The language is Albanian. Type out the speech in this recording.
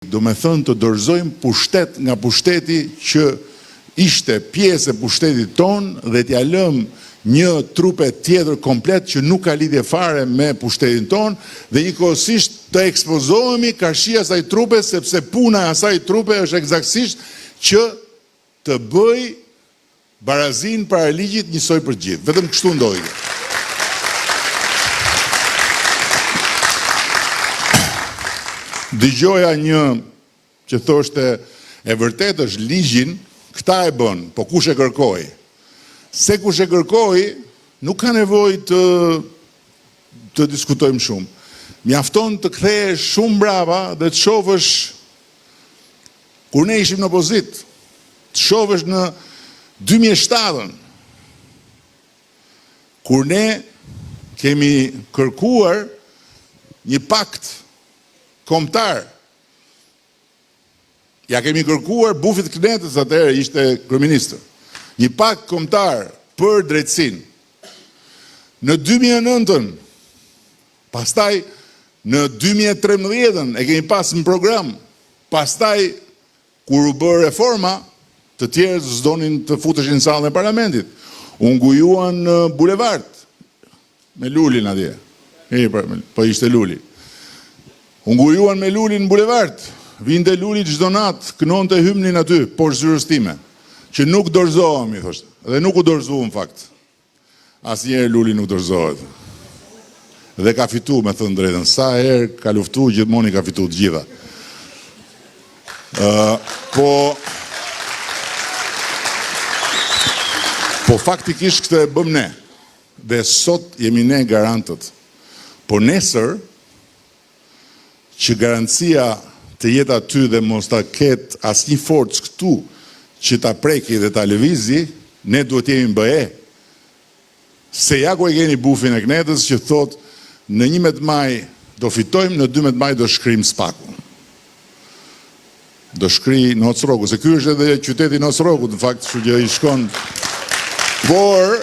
Domethënë të dorëzojmë pushtet nga pushteti që ishte pjesë e pushtetit tonë dhe t'ia lëmë një trupe tjetër komplet që nuk ka lidhje fare me pushtetin tonë dhe njëkohësisht të ekspozohemi karshi asaj trupe sepse puna e asaj trupe është ekzaktësisht që të bëjë barazinë para ligjit njësoj për të gjithë. Vetëm kështu ndodhi kjo. Dëgjoja një që thoshte e vërtetë është ligjin, këta e bënë, po kush e kërkoi? Se kush e kërkoi, nuk ka nevojë të të diskutojmë shumë. Mjafton të kthehesh shumë mbrapa dhe të shofësh kur ne ishim në opozitë, të shofësh në 2007-ën, kur ne kemi kërkuar një pakt kombëtar. Ja kemi kërkuar Bufit të Kënetës atëherë ishte kryeministër. Një pakt kombëtar për drejtësinë. Në 2009-ën, pastaj në 2013-ën e kemi pas në program. Pastaj kur u bë reforma, të tjerët s'donin të futeshin në sallën e parlamentit. U ngujuan në bulevard me Lulin atje. E, po ishte Luli. U ngujuan me Lulin në bulevard. Vinte Luli çdo natë, kënonte hymnin aty, poshtë zyrës time, që nuk dorëzohemi, thoshte. Dhe nuk u dorëzuam në fakt. Asnjëherë Luli nuk dorëzohet. Dhe ka fitu, me thënë drejtën, sa herë ka luftu, gjithmonë i ka fitu të gjitha. Ë, po Po faktikisht këtë e bëm ne. Dhe sot jemi ne garantët. Po nesër që garancia të jetë aty dhe mos ta ketë asnjë forcë këtu që ta preki dhe ta lëvizi, ne duhet të jemi në BE. Se ja ku e keni bufin e Kënetës që thotë në 11 maj do fitojmë, në 12 maj do shkrijmë SPAK-un. Do shkrij Noc Roku, se ky është edhe qyteti i Noc Rokut, në fakt, kështu që i shkon. Por.